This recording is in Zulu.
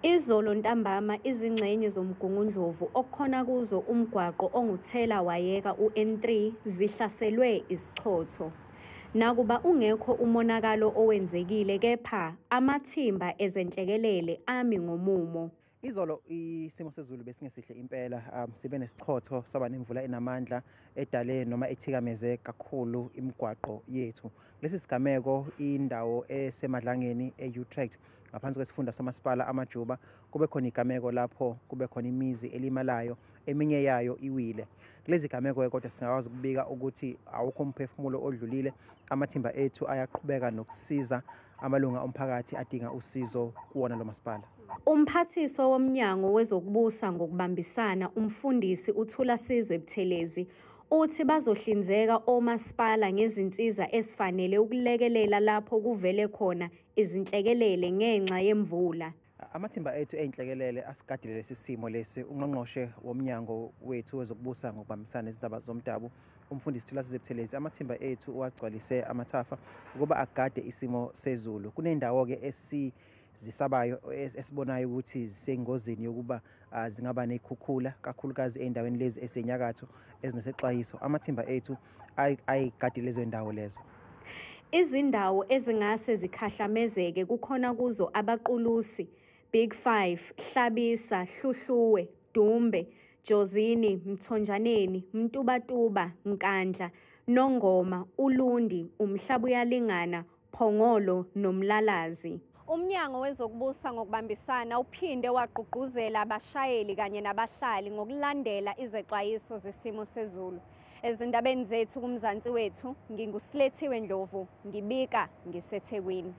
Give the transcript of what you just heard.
Izolo ntambama izingxenye zoMgungundlovu okukhona kuzo umgwaqo onguthela wayeka u-N3 zihlaselwe isichotho. Nakuba ungekho umonakalo owenzekile kepha amathimba ezenhlekelele ami ngomumo. Izolo isimo sezulu besingesihle impela, sibe nesichotho, saba nemvula enamandla edale noma ethikameze kakhulu imigwaqo yethu. Lesi sigameko indawo eseMadlangeni e-Utrecht ngaphansi kwesifunda somasipala Amajuba kube khona igameko lapho kube khona imizi elimalayo, eminye yayo iwile. Kulezi gameko kodwa singakwazi ukubika ukuthi awukho umphefumulo odlulile. Amathimba ethu ayaqhubeka nokusiza amalunga omphakathi adinga usizo kuwona lo masipala. Umphathiswa womnyango wezokubusa ngokubambisana umfundisi uThulasizwe Buthelezi uthi bazohlinzeka omasipala ngezinsiza esifanele ukulekelela lapho kuvele khona izinhlekelele ngenxa yemvula. Amathimba ethu ey'nhlekelele asigadile lesi simo lesi. Ungqongqoshe womnyango wethu wezokubusa ngokubambisana nezindaba zomdabu umfundisi Thulasizwe Buthelezi, amathimba ethu uwagcwalise amathafa ukuba agade isimo sezulu. Kunendawo-ke esizisabayo esibonayo ukuthi zisengozini yokuba zingaba ney'khukhula, kakhulukazi ey'ndaweni lezi esenyakatho ezinesexwayiso. Amathimba ethu ayigadile lezo ndawo lezo. Izindawo ezingase zikhahlamezeke kukhona kuzo Abaqulusi, Big Five, Hlabisa, Hluhluwe, Dumbe, Jozini, Mthonjaneni, Mtubatuba, Nkandla, Nongoma, Ulundi, Umhlabuyalingana, Phongolo noMlalazi. Umnyango wezokubusa ngokubambisana uphinde wagqugquzela abashayeli kanye nabahlali ngokulandela izexwayiso zesimo sezulu. Ezindabeni zethu kuMzansi wethu, nginguSilethiwe Ndlovu, ngibika ngiseThekwini.